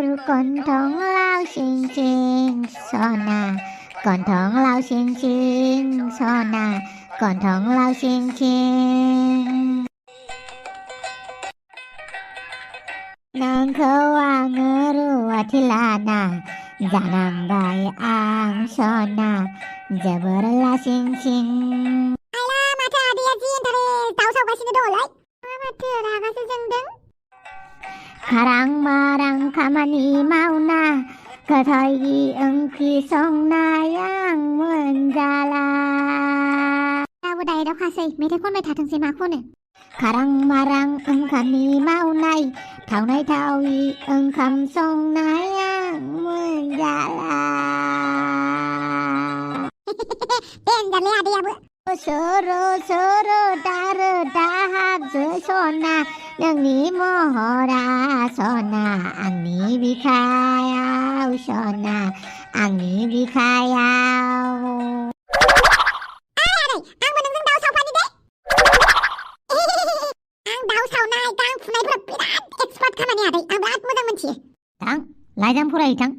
Gwjwnthwng lao xinh xinh sona Gwjwnthwng lao xinh xinh sona Gwjwnthwng lao xinh xinh Nangkwa ngerua tilana Janam bay ang sona Jebur la xinh xinh Alah, माथो आदैया जिनथारै दावसावगासिनो दङलाय मा माथो रागासो जोंदों Karang marang खामानि मावना गोथाय ओंख्रि संना yang मोनजाला दाबो दायदावखासै मेथाइ खनबाय थाथोंसै मा खनो Karang marang ओंखामनि मावनाय थावनाय थावि ओंखाम संनाय yang मोनजाला बेनजारलै आदैयाबो Soro soro daru dahab sona Nangni mohora sona Angni bikayau sona Angni bikayau Ay aday, ang menunggu daw saupani deh Ang daw saunay kang punay pura birat expert kamani aday Ang berat mudang menci Tang, laidang purai tang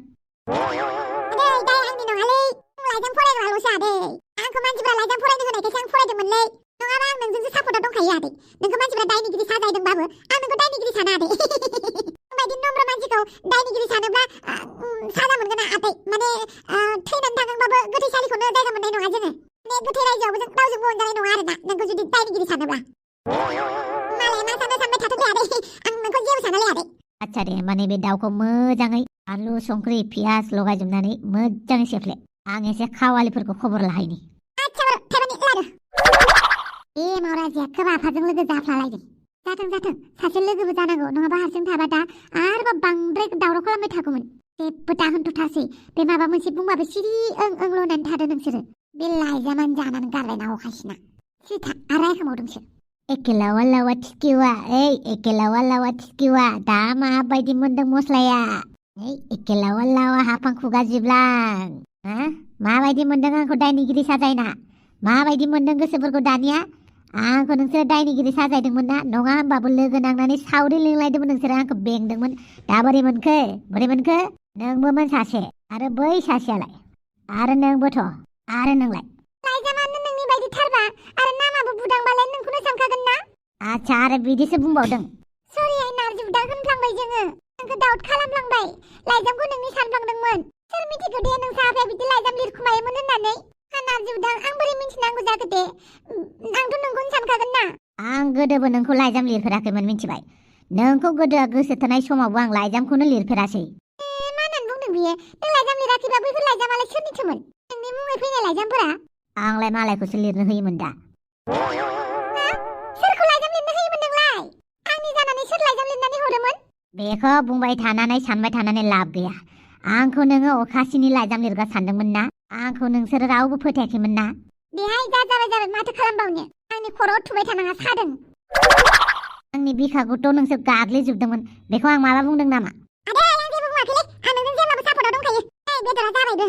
Aday, day ang ninongalay Laidang purai walu sa aday Angko मानसिफोरा लाइजाम फरायनो होनायखायसो आं फरायदोंमोनलै नङाबा आं नोंजोंसो सापर्टआव दंखायो आदै नोंखौ मानसिफोरा दायनिगिरि साजायदोंबाबो आं नोंखौ दायनिगिरि साना आदै बायदि नम्र मानसिखौ दायनिगिरि सानोब्ला साजा मोनगोन आदै माने थैनानै थागोनबाबो गोथैसालिखौनो जायगा मोननाय नङा जोङो माने गोथै रायजोआवबो जों रावजोंबो अनजानाय नङा आरोना नोंखौ जुदि दायनिगिरि सानोब्ला मालाया मा सानो सानबाय थाथों दे आदै आं नोंखौ जेबो सानालै आदै आच्छा दे माने बे दाउखौ मोजाङै आलु संख्रि पियाज लगायजोबनानै मोजाङै सेफ्ले आं एसे खावालिफोरखौ खबर लाहैनि ए मावराजिया खोब आफाजों लोगो जाफ्लालायदों जाथों सासे लोगोबो जानांगौ नङाबा हारसिं थाबा दा आरोबा बांद्राय दावराव खालामबाय थागौमोन जेबो दाहोनथ'थासै बे माबा मोनसे बुंबाबो सिरि ओं ओंल' होननानै थादो नोंसोरो बे लाइजामानो जानानै गारलायना अखासिना सिथा आरायखोमावदोंसो एखे लावा लावा थिखिवा ओइ एखे लावा लावा थिखिवा दा माबायदि मोनदों मस्लाया ओइ एखे लावा लावा हाफां खुगा जिब्लां माबायदि मोनदों आंखौ दायनिगिरि साजायना माबायदि मोनदों गोसोफोरखौ दानिया आंखौ नोंसोरो दायनिगिरि साजायदोंमोन ना नङा होमबाबो लोगो नांनानै सावरि लिंलायदोंमोन नोंसोरो आंखौ बेंदोंमोन दा बोरै मोनखो नोंबोमोन सासे आरो बै सासेयालाय आरो नोंबोथ' आरो नोंलाय लाइजामानो नोंनि बायदि थारबा आरो नामाबो बुदांबालाय नोंखौनो सानखागोन ना आच्छा आरो बिदिसो बुंबावदों सरि आइ नारजि बुदां होनफ्लांबाय जोङो नोंखौ डाउट खालामफ्लांबाय लाइजामखौ नोंनि सानफ्लांदोंमोन सोर मिथिगौ दे नोंसा आफाया बिदि लाइजाम लिरखुमायोमोन होननानै नारजि बुदां आं बोरै मिथिनांगौ जाखो दे आंथ' नोंखौनो सानखागोन ना आं गोदोबो नोंखौ लाइजाम लिरफेराखैमोन मिथिबाय नोंखौ गोदोआ गोसो थानाय समावबो आं लाइजामखौनो लिरफेरासै मा होननानै बुंदों बियो नों लाइजाम लिराखैबा बैफोर लाइजामालाय सोरनिथोमोन नोंनि मुङै फैनाय लाइजामफोरा आंलाय मालायखौसो लिरनो होयोमोन दा सोरखौ लाइजाम लिरनो होयोमोन नोंलाय आंनि जानानै सोर लाइजाम लिरनानै हरोमोन बेखौ बुंबाय थानानै सानबाय थानानै लाब गैया आंखौ नोङो अखासिनि लाइजाम लिरग्रा सानदोंमोन ना आंखौ नोंसोर रावबो फोथायाखैमोन ना बेहाय जाबाय माथो खालामबावनो आंनि खर'आव थुबाय थानाङा सादों आंनि बिखाखौथ' नोंसोर गाग्लिजोबदोंमोन बेखौ आं माबा बुंदों नामा आदै आं जेबो बुङाखैलै आं नोंजों जेब्लाबो सापर्टआव दंखायो ओइ बेदरा जाबायबो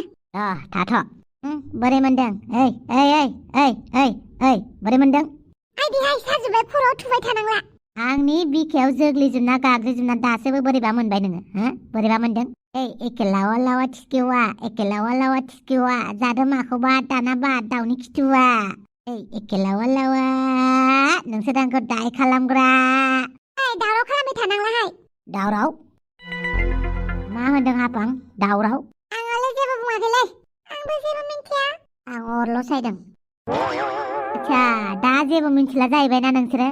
थाथ' बोरै मोनदों ओइ बोरै मोनदों आइ बेहाय साजोबबाय खर'आव थुबाय थानांला आंनि बिखायाव जोग्लिजोबना गाग्लिजोबना दासोबो बोरैबा मोनबाय नोङो बोरैबा मोनदों एके लावा लावा थिखिवा जादो माखौबा दानाबा दाउनि खिथुवा एके लावा लावा नोंसोर आंखौ दाय खालामग्रा दावराव खालामबाय थानांलाहाय दावराव मा होनदों हाफां दावराव आंलाय जेबो बुङाखैलै आंबो जेबो मिन्थिया आं अरल' सायदों आच्छा दा जेबो मिन्थिला जाहैबायना नोंसोरो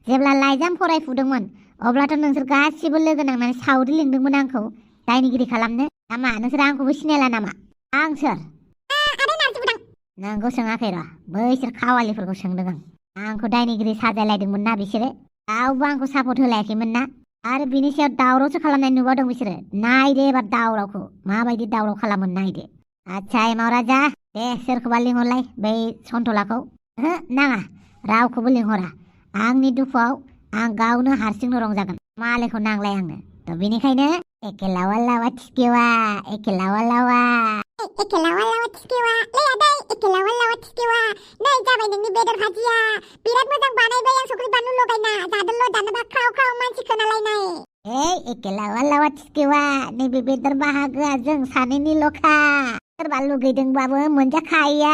जेब्ला लाइजाम फरायफुदोंमोन अब्लाथ' नोंसोर गासिबो लोगो नांनानै सावरि लिंदोंमोन आंखौ दायनिगिरि खालामनो नामा नोंसोर आंखौबो सिनायला नामा आं सोर आदै नारजि बुदां नोंखौ सोङाखै र' बैसोर खावालिफोरखौ सोंदों आं आंखौ दायनिगिरि साजायलायदोंमोन ना बिसोरो रावबो आंखौ सापर्ट होलायाखैमोन ना आरो बिनि सायाव दावरावसो खालामनाय नुबावदों बिसोरो नायदो एबार दावरावखौ माबायदि दावराव खालामो नायदो आच्छा मावराजा दे सोरखौबा लिंहरलाय बै सन्थलाखौ नाङा रावखौबो लिंहरा आंनि दुखुआव आं गावनो हारसिंनो रंजागोन मालायखौ नांलाय आंनो थ' बेनिखायनो एके लावा लावा थिखिवा नै जाबाय नोंनि बेदर भाजिया बिराद मोजां बानायबाय आं संख्रि बानलु लगायना जादोल' दानोबा ख्राव ख्राव मानसि खोनालायनाय एके लावा लावा थिखेवा नैबे बेदर बाहागोआ जों सानैनिल'खा सोरबा लुगैदोंबाबो मोनजाखाया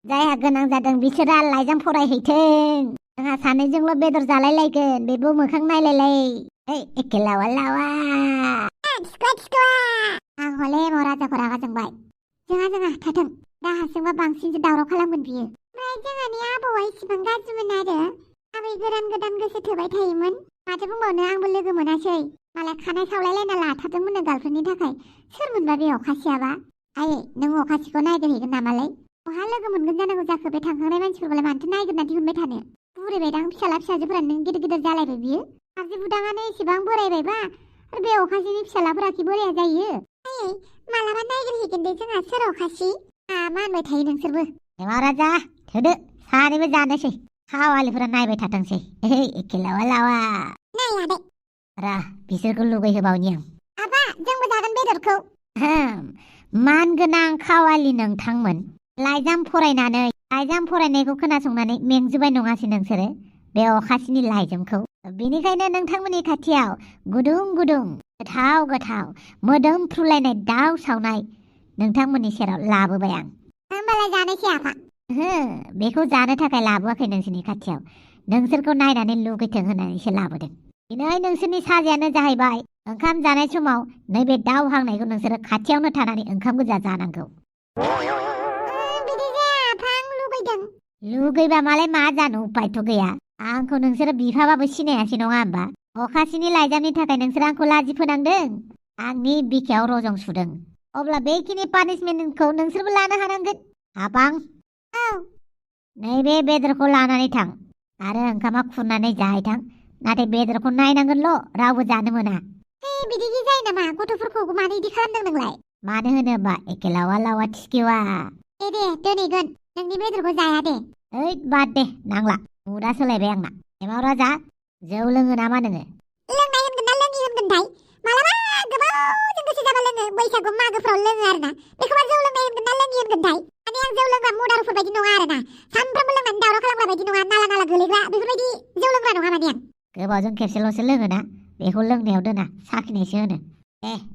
जायहा गोनां जादों बिसोरा लाइजाम फरायहैथों जोंहा सानैजोंल' बेदर जालायलायगोन बेबो मोखां नायलायलाय एके लावा लावा थिखा आं हले महाराजाखौ रागा जोंबाय जोंहा थाथों दा हारसिंबा बांसिनसो दावराव खालामगोन बियो ओमफ्राय जोंहानि आबौआ इसिबां गाज्रिमोन आरो आबै गोदान गोसो थोबाय थायोमोन माथो बुंबावनो आंबो लोगो मोनासै मालाय खानाय सावलायलायना लाथारदोंमोननो गार्लफ्रेन्डनि थाखाय सोरमोनबा बे अखासियाबा आयै नों अखासिखौ नायगिरहैगोन नामालाय बहा लोगो मोनगोन जानांगौ जाखो बे थांखांनाय मानसिफोरखौलाय मानोथो नायगिरना दिहुनबाय थानो बुरैबायदां फिसाला फिसाजोफोरा नों गिदिर जालायबाय बियो आरजि बुदाङानो एसेबां बोरायबायबा आरो बे अखासिनि फिसालाफोराखि बोराया जायो आयै मालाबा नायगिरहैगोन दे जोंहा सोर अखासि मा होनबाय थायो नोंसोरबो महाराजा थोदो सानैबो जानोसै खावालिफोरा नायबाय थाथोंसै एखे लावा लावा नाय आदै र बिसोरखौ लुगैहोबावनि आं आबा जोंबो जागोन बेदरखौ मान गोनां खावालि नोंथांमोन लाइजाम फरायनायखौ खोनासंनानै मेंजोबबाय नङासै नोंसोरो बे अखासिनि लाइजामखौ बेनिखायनो नोंथांमोननि खाथियाव गुदुं गोथाव मोदोमफ्रुलायनाय दाउ सावनाय नोंथांमोननि सेराव लाबोबाय आं होमबालाय जानोसै आफा बेखौ जानो थाखाय लाबोआखै नोंसोरनि खाथियाव नोंसोरखौ नायनानै लुगैथों होननानैसो लाबोदों दिनै नोंसोरनि साजायानो जाहैबाय ओंखाम जानाय समाव नैबे दाउ हांनायखौ नोंसोरो खाथियावनो थानानै ओंखाम गोजा जानांगौ बिदि जाया आफा आं लुगैबा मालाय मा जानो उपायथ' गैया आंखौ नोंसोरो बिफाबाबो सिनायासै नङा होमबा अखासिनि लाइजामनि थाखाय नोंसोरो आंखौ लाजि फोनांदों आंनि बिखायाव रजं सुदों अब्ला बेखिनि पानिशमेन्टखौ नोंसोरबो लानो हानांगोन हाबां नैबे बेदरखौ लानानै थां आरो ओंखामा खुरनानै जाहैथां नाथाय बेदरखौ नायनांगोनल' रावबो जानो मोना बिदि जायो नामा गथ'फोरखौ मानो इदि खालामदों नोंलाय मानो होनोबा एखे लावा लावा थिखेवा दे दोनहैगोन नोंनि बेदरखौ जाया दे बाद दे नांला मुदा सोलायबाय आंना एमाव राजा जौ लोङो नामा नोङो लोंनाय होनगोन ना लोङि होनगोनथाय मालाबा गोबावजों गोसो जाबा लोङो बैसागु मागोफ्राव लोङो आरोना बेखौबा जौ लोंनाय होनगोन ना लोङि होनगोनथाय माने आं जौ लोंग्रा मुदारुफोर बायदि नङा आरोना सानफ्रामबो लोंनानै दावराव खालामग्रा बायदि नङा नाला गोलैग्रा बेफोरबायदि जौ लोंग्रा नङा माने आं गोबावजों खेबसेल'सो लोङोना बेखौ लोंनायाव दोना साखिनायसो होनो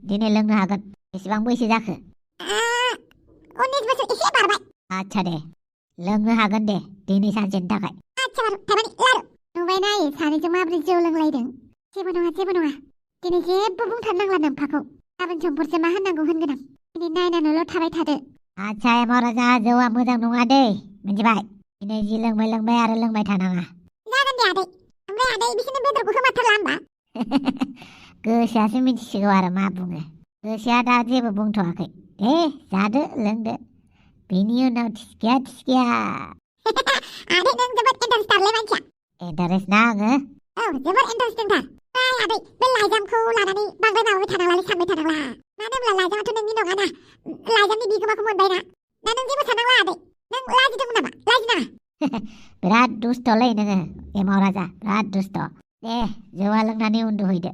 दिनै लोंनो हागोन बेसेबां बैसो जाखो 19 बोसोर एसे बारबाय आच्छा दे लोंनो हागोन दे दिनै सानसेनि थाखाय आच्छा थारमाने लारु नुबाय नायै सानैजों माबोरै जौ लोंलायदों जेबो नङा दिनै जेबो बुंथारनांला नोम्फाखौ गाबोन समफोरसो मा होननांगौ होनगोन आं दिनै नायनानैल' थाबाय थादो आच्छा महाराजा जौआ मोजां नङा दै मिन्थिबाय दिनै जि लोंबाय आरो लोंबाय थानाङा जागोन दे आदै ओमफ्राय आदै बिसोरनो बेदरखौ होमारथारला होमबा गोसोआसो मिथिसिगौ आरो मा बुङो गोसोआ दा जेबो बुंथ'वाखै दे जादो लोंदो बेनि उनाव थिखिया आदै नों जोबोद इन्टारेस्टारलै मानसिया इन्टारेस्ट ना आङो जोबोद इन्टारेस्टिंथार आदै बे लाइजामखौ लानानै बांद्राय माबाबाय थानांला सानबाय थानांला मानो होनब्ला लाइजामाथ' नोंनि नङाना लाइजामनि बिगोमाखौ मोनबायना दा नों जेबो साननांला आदै नों लाजिदोंमोन नामा लाजिनाङा बिराद दुस्थ'लै नोङो एमाव राजा बिराद दुस्थ' दे जौआ लोंनानै उन्दुहैदो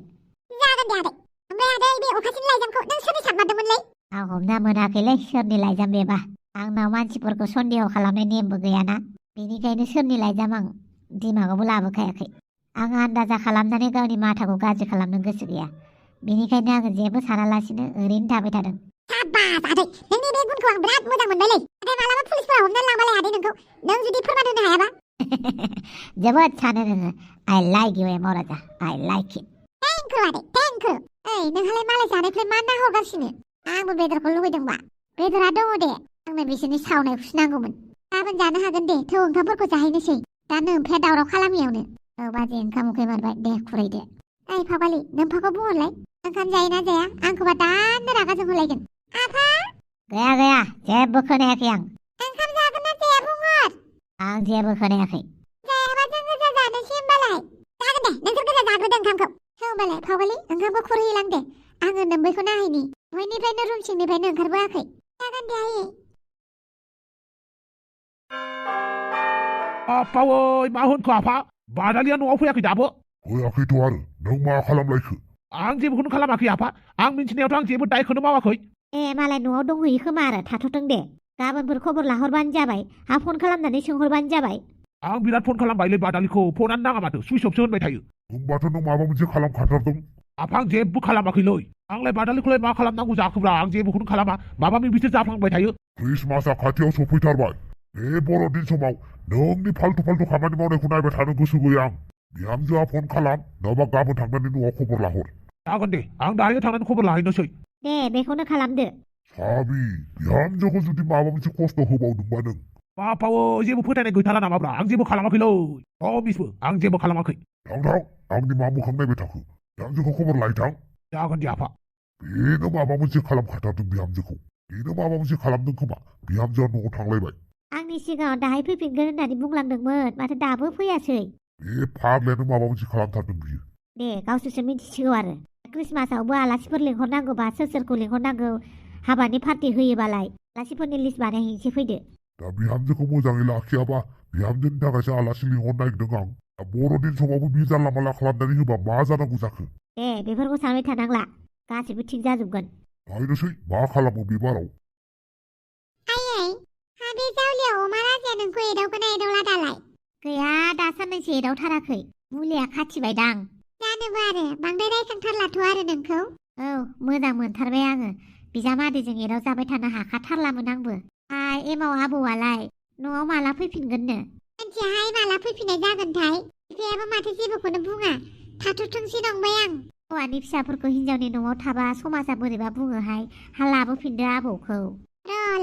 जागोन दे आदै ओमफ्राय आदै बे अखासिनि लाइजामखौ नों सोरनो सारमारदोंमोनलै आं हमना मोनाखैलै सोरनि लाइजाम बेबा आंनाव मानसिफोरखौ सन्देह खालामनाय नेमबो गैयाना बेनिखायनो सोरनि लाइजाम आं दिमागावबो लाबोखायाखै आं आन्दाजा खालामनानै गावनि माथाखौ गाज्रि खालामनो गोसो गैया बेनिखायनो आङो जेबो सानालासिनो ओरैनो थाबाय थादों साबास आदै नोंनि बे गुनखौ आं बिराद मोजां मोनबायलै नाथाय मालाबा पुलिसफोरा हमनानै लांबालाय आदै नोंखौ नों जुदि फोरमान होनो हायाबा जोबोद सानो नोङो आइ लाइक इउ एमाव राजा आइ लाइक इट थेंक इउ आदै थेंक इउ नोंहालाय मालाय जानायनिफ्राय मा नाहरगासिनो आंबो बेदरखौ लुबैदोंबा बेदरा दङ दे आंनो बिसोरनि सावनायखौसो नांगौमोन गाबोन जानो हागोन दे थौ ओंखामफोरखौ जाहैनोसै दा नोम्फाया दावराव खालामियावनो बाजै ओंखाम उखैमारबाय दे खुरैदो फावालि नोम्फाखौ बुंहरलाय ओंखाम जायोना जाया आंखौबा दानो रागा जोंहोलायगोन आफा गैया जेबो खोनायाखै आं ओंखाम जागोन ना जाया बुंहर आं जेबो खोनायाखै जायाबा जों गोजा जानोसै होमबालाय जागोन दे नोंसोर गोजा जाग्रोदो ओंखामखौ होमबालाय फावालि ओंखामखौ खुरहैलां दे आङो नोम्बैखौ नायहैनि बयनिफ्रायनो रुम सिंनिफ्रायनो ओंखारबोआखै जागोन दे आयै आफावै मा होनखो आफा बादालिया न'आव फैयाखै दाबो फैयाखैथ' आरो नों मा खालामलायखो आं जेबोखौनो खालामाखै आफा आं मिन्थिनायावथ' आं जेबो दायखौनो मावाखै मालाय न'आव दंहैयो खोमा आरो थाथ'थों दे गाबोनफोर खबर लाहरबानो जाबाय फन खालामनानै सोंहरबानो जाबाय आं बिराद फन खालामबायलै बादालिखौ फनानो नाङा माथो सुइच अफसो होनबाय थायो होमबाथ' नों माबा मोनसे खालामखाथारदों आफा आं जेबो खालामाखैलै आंलाय बादालिखौलाय मा खालामनांगौ जाखोब्रा आं जेबोखौनो खालामा माबा माबिसो जाफ्लांबाय थायो ख्रिस्टमासआ खाथियाव सफैथारबाय बे बर'दिन समाव नोंनि फाल्थु खामानि मावनायखौ नायबाय थानो गोसो गैया आं बिहामजोआ फन खालाम नङाबा गाबोन थांनानै न'आव खबर लाहर जागोन दे आं दाहाय थांनानै खबर लाहैनोसै दे बेखौनो खालामदो साबि बिहामजोखौ जुदि माबा मोनसे खस्थ' होबावदोंबा नों बापावो जेबो फोथायनाय गैथारा नामाब्रा आं जेबो खालामाखैलै प्रमिसबो आं जेबो खालामाखै थां आंनि मा मोखां नायबाय थाखो बिहामजोखौ खबर लायथां जागोन दे आफा बेनो माबा मोनसे खालामखाथारदों बिहामजोखौ बेनो माबा मोनसे खालामदों खोमा बिहामजोआ न'आव थांलायबाय आंनि सिगाङाव दाहाय फैफिनगोन होननानै बुंलांदोंमोन माथो दाबो फैयासै बे फाग्लायानो माबा मोनसे खालामथारदों बियो दे गावसोरसो मिथिसिगौ आरो ख्रिस्टमासआवबो आलासिफोर लिंहरनांगौबा सोरखौ लिंहरनांगौ हाबानि पार्टि होयोबालाय आलासिफोरनि लिस्ट बानायहैनोसै फैदो दा बिहामजोखौ मोजाङै लाखियाबा बिहामजोनि थाखायसो आलासि लिंहरनो नागिरदों आं दा बर'दिन समावबो बि जानला मानला खालामनानै होबा मा जानांगौ जाखो दे बेफोरखौ सानबाय थानांला गासिबो थिग जाजोबगोन नायनोसै मा खालामो बे बाराव आयै हाबे जावलियाव अमा राजाया नोंखौ एदावगोना एदावला दालाय गैया दा साननैसो एदावथाराखै मुलिया खाथिबायदां जानोबो आरो बांद्राय रायखांथारलाथ' आरो नोंखौ औ मोजां मोनथारबाय आङो बिजामादैजों एदाव जाबाय थानो हाखाथारलामोन आंबो एमाव आबौआलाय न'आव माला फैफिनगोननो मिन्थियाहाय माला फैफिननाय जागोनथाय बिफायाबो माथो जेबोखौनो बुङा थाथ'थोंसै नंबाय आं हौवानि फिसाफोरखौ हिनजावनि न'आव थाबा समाजा बोरैबा बुङोहाय हा लाबोफिनदो आबौखौ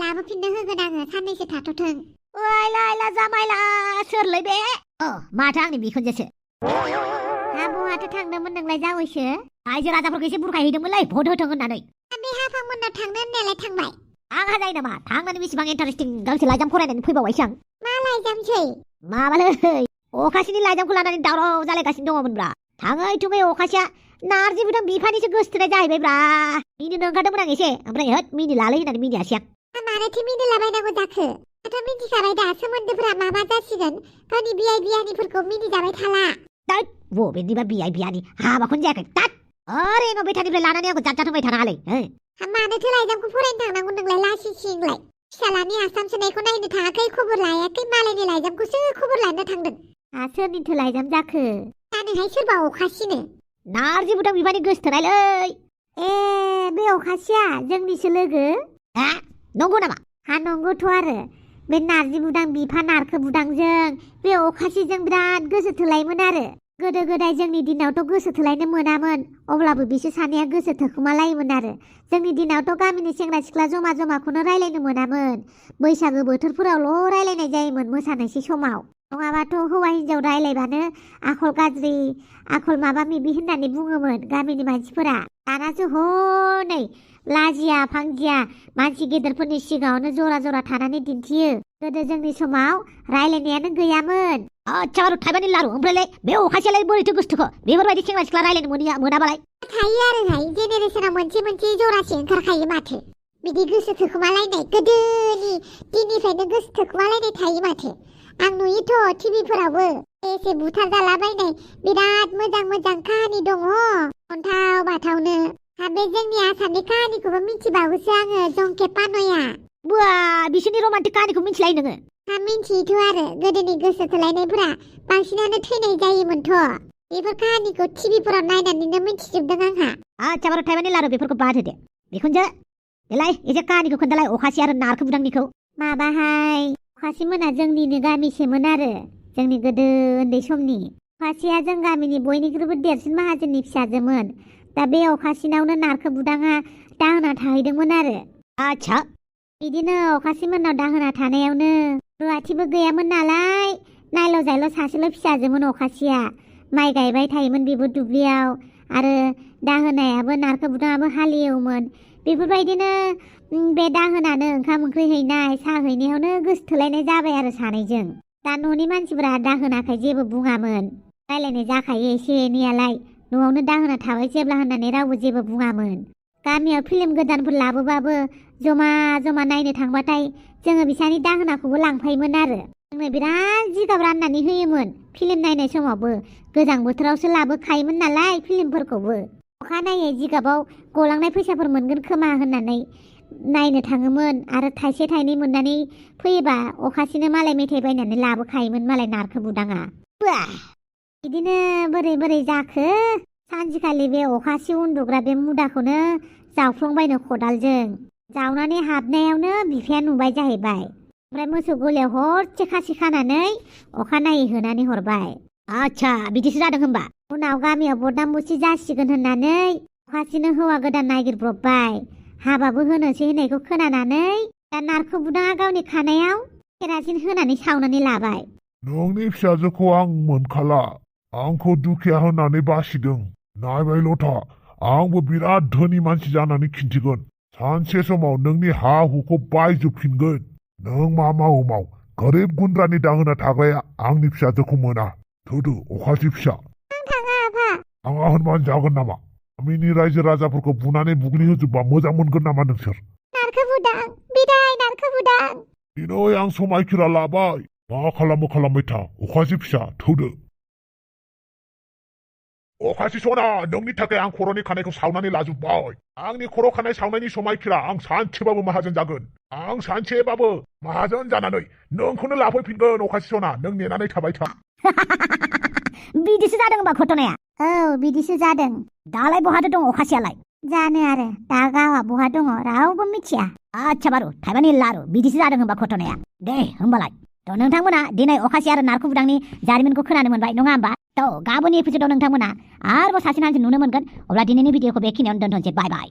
लाबोफिननो होगोन आङो साननैसो थाथ'थों ओइ लायला जामायला सोरलै बे माथो आंनि बिखुनजोसो आबौआथ' थांदोंमोन नोंलाय जावैसो आइजो राजाफोरखौ एसे बुरखायहैदोंमोनलै भट होथों होननानै बे हाफांमोननाव थांनो होननायालाय थांबाय आंहा जायो नामा थांनानै बेसेबां इन्टारेस्टिं गांसे लाइजाम फरायनानै फैबावबायसो आं मा लाइजामसै माबालै अखासिनि लाइजामखौ लानानै दावराव जालायगासिनो दङमोनब्रा थाङै थुङै अखासिया नारजि बुदां बिफानिसो गोसोथोनाय जाहैबायब्रा मिनिनो ओंखारदोंमोन आं एसे ओमफ्राय होद मिनिलालै होननानै मिनियासै आं मानोथो मिनिलाबायनांगौ जाखो दाथ' मिथिखाबाय दा सोमोन्दोफोरा माबा जासिगोन गावनि बियाय बियानिफोरखौ मिनिजाबाय थाला दैद बबेनिबा बियाय बियानि हाबाखौनो जायाखै दाद ओरैनो बेटानिफ्राय लानानै आंखौ जाजाथोंबाय थानाङालै मानोथो लाइजामखौ फरायनो थांनांगौ नोंलाय लासिंसिंलाय फिसालानि आसाम सोनायखौ नायनो थाङाखै खबर लायाखै मालायनि लाइजामखौसो खबर लानो थांदों सोरनिथो लाइजाम जाखो जानोहाय सोरबा अखासिनो नारजि बुदां बिफानि गोसोथोनायलै बे अखासिया जोंनिसो लोगो नंगौ नामा नंगौथ' आरो बे नारजि बुदां बिफा नारखो बुदांजों बे अखासिजों बिराद गोसो थोलायोमोन आरो गोदो गोदाय जोंनि दिनावथ' गोसो थोलायनो मोनामोन अब्लाबो बिसोर सानैया गोसो थोखोमालायोमोन आरो जोंनि दिनावथ' गामिनि सेंग्रा सिख्ला जमा जमाखौनो रायलायनो मोनामोन बैसागो बोथोरफोरावल' रायलायनाय जायोमोन मोसानोसै समाव नङाबाथ' हौवा हिनजाव रायलायबानो आखल गाज्रि आखल माबा मिबि होननानै बुङोमोन गामिनि मानसिफोरा दानासो हनै लाजिया फांजिया मानसि गेदेरफोरनि सिगाङावनो जरा जरा थानानै दिन्थियो गोदो जोंनि समाव रायलायनायानो गैयामोन आच्छा बारु थाइबानि लारु ओमफ्रायलाय बे अखासेलाय बोरैथो गोसोथोखो बेफोरबायदि सेंग्रा सिख्ला रायलायनो मोनाबालाय थायो आरोहाय जेनेरेसनाव मोनसे मोनसे जरासे ओंखारखायो माथो बिदि गोसो थोखोमालायनाय गोदोनि दिननिफ्रायनो गोसो थोखोमालायनाय थायो माथो आं नुयोथ' टिभिफोरावबो एसे बुथार जालाबायनाय बिराद मोजां मोजां काहानि दङ अन्थाव बाथावनो बे जोंनि आसामनि काहानिखौबो मिथिबावोसो आङो जंके पानया बुआ बिसोरनि रमान्टिक काहानिखौ मिथिलायो नोङो मिथियोथ' आरो गोदोनि गोसो थोलायनायफोरा बांसिनानो थैनाय जायोमोनथ' बेफोर काहानिखौ टिभिफोराव नायनानैनो मिथिजोबदों आंहा आच्छा बारु थाइबानि लारु बेफोरखौ बाद होदो बिखुनजो देलाय एसे काहानिखौ खोन्थालाय अखासि आरो नारखो बुदांनिखौ माबाहाय अखासिमोना जोंनिनो गामिसोमोन आरो जोंनि गोदो उन्दै समनि अखासिया जों गामिनि बयनिख्रुइबो देरसिन माहाजोननि फिसाजोमोन दा बे अखासिनावनो नारखो बुदाङा दाहोना थाहैदोंमोन आरो आच्छा बिदिनो अखासिमोननाव दाहोना थानायावनो रुवाथिबो गैयामोन नालाय नायल' जायल' सासेल' फिसाजोमोन अखासिया माइ गायबाय थायोमोन बेबो दुब्लियाव आरो दाहोनायाबो नारखो बुदाङाबो हालेवोमोन बेफोरबायदिनो बे दाहोनानो ओंखाम ओंख्रि हैनाय साहा हैनायावनो गोसो थोलायनाय जाबाय आरो सानैजों दा न'नि मानसिफोरा दाहोनाखाय जेबो बुङामोन रायलायनाय जाखायो एसे एनैयालाय न'आवनो दाहोना थाबाय जेब्ला होननानै रावबो जेबो बुङामोन गामियाव फिल्म गोदानफोर लाबोबाबो जमा जमा नायनो थांबाथाय जोङो बिसानि दाहोनाखौबो लांफायोमोन आरो जोंनो बिराद जिगाब राननानै होयोमोन फिल्म नायनाय समावबो गोजां बोथोरावसो लाबोखायोमोन नालाय फिल्मफोरखौबो अखानायै जिगाबाव गलांनाय फैसाफोर मोनगोन खोमा होननानै नायनो थाङोमोन आरो थाइसे थाइनै मोननानै फैयोबा अखासिनो मालाय मेथाइ बायनानै लाबोखायोमोन मालाय नारखो बुदाङा बिदिनो बोरै बोरै जाखो सानसेखालि बे अखासि उन्दुग्रा बे मुदाखौनो जावफ्लंबायनो खदालजों जावनानै हाबनायावनो बिफाया नुबाय जाहैबाय। ओमफ्राय मोसौ गलियाव हरसे खासि खानानै अखानायै होनानै हरबाय। आच्छा बिदिसो जादों होमबा। उनाव गामियाव बरदाम बुसि जासिगोन होननानै अखासिनो हौवा गोदान नागिरब्रबबाय। हाबाबो होनोसै होननायखौ खोनानानै दा नारखो बुदाङा गावनि खानायाव केरासिन होनानै सावनानै लाबाय। नोंनि फिसाजोखौ आं मोनखाला, आंखौ दुखिया होननानै बासिदों। नायबायल' था, आंबो बिराद धोनि मानसि जानानै खिन्थिगोन। सानसे समाव नोंनि हा हुखौ बायजोबफिनगोन। नों मा मावो माव, गोरिब गुन्द्रानि दाहोना थाग्राया आंनि फिसाजोखौ मोना। थौदो अखासि फिसा। आं थाङा आफा। आंहा होनबानो जागोन नामा? गामिनि रायजो राजाफोरखौ बुनानै बुग्लिहोजोबबा मोजां मोनगोन नामा नोंसोर? नारखो बुदां, बिदाय नारखो बुदां। दिनै आं समायखिरा लाबाय। मा खालामो खालामबाय था अखासि फिसा, थौदो। अखासि सना, नोंनि थाखाय आं खर'नि खानायखौ सावनानै लाजोबबाय। आंनि खर' खानाय सावनायनि समायखिरा आं सानसेबाबो माहाजोन जागोन। आं सानसेबाबो माहाजोन जानानै नोंखौनो लाफैफिनगोन अखासि सना, नों नेनानै थाबाय था। बिदिसो जादों होमबा घटनाया? औ बिदिसो जादों। दालाय बहाथो दं अखासियालाय? जानो आरो दा गावआ बहा दङ रावबो मिथिया। आच्छा बारु थाइबानि लारु, बिदिसो जादों होमबा घटनाया। दे होमबालाय थ' नोंथांमोना दिनै अखासि आरो नारखो बुदांनि जारिमिनखौ खोनानो मोनबाय नङा होमबा? थ' गाबोननि एपिसोडआव नोंथांमोना आरोबाव सासे मानसि नुनो मोनगोन। अब्ला दिनैनि भिडिअखौ बेखिनियावनो दोनथ'नोसै। बाय बाय।